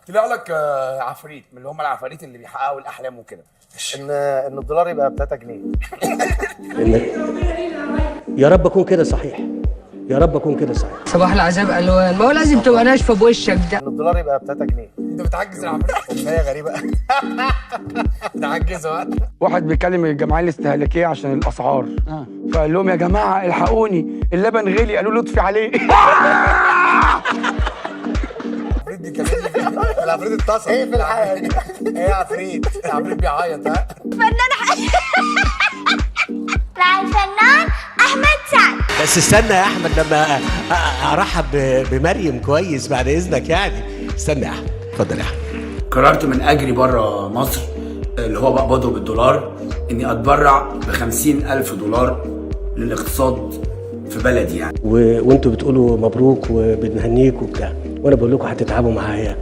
طلع لك عفريت من اللي هم العفاريت اللي بيحققوا الاحلام وكده. ان الدولار يبقى ب 3 جنيه. يا رب اكون كده صحيح، يا رب اكون كده صحيح. صباح العذاب الوان، ما هو لازم تبقى ناشفة بوشك ده. ان الدولار يبقى ب 3 جنيه. انت بتعجز العفريت. امنية غريبه. بتعجزه ها. واحد بيكلم الجمعية الاستهلاكية عشان الاسعار، فقال لهم يا جماعة الحقوني اللبن غلي، قالوا له اطفي عليه. العفريت بيكلمني، العفريت اتصل. ايه في الحلقة دي؟ ايه يا عفريت؟ العفريت بيعيط ها. مع الفنان أحمد سعد. بس استنى يا احمد لما ارحب بمريم كويس بعد اذنك يعني. استنى يا احمد، اتفضل يا احمد. قررت من اجري بره مصر اللي هو بقبضه بالدولار اني اتبرع ب50,000 دولار للاقتصاد في بلدي يعني. وانتوا بتقولوا مبروك وبنهنيك وبتاع، وانا بقول لكم هتتعبوا معايا.